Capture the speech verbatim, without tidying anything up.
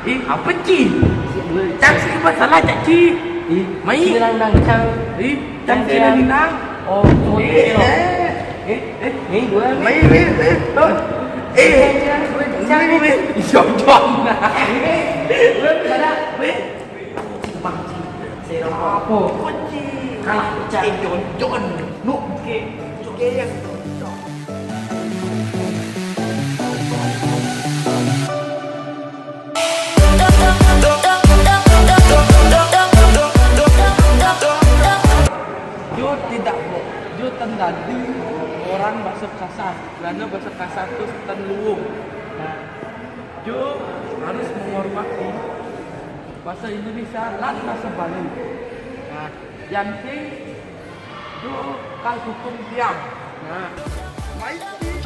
Ih, apa ci? Cang sih masalah cak ci. Ih, mai. Cang, cang. Ih, cang sih nang nang. Oh, eh, eh, ni dua ni. Mai, mai, mai. Oh. Eh, cang, cang, cang. Mai, mai. Ih, John, John. Pada, weh. Apa? Kalah pecah. Eh, John, John. Nu, oke. Oke, yang Jo tidak, bo. Jo tandadi orang bahasa kasar. Karena bahasa kasar tu setan luwung. Nah, Jo harus menghormati bahasa Indonesia lan bahasa Bali. Nah, yang penting Jo kal hukum tiang. Nah, baik.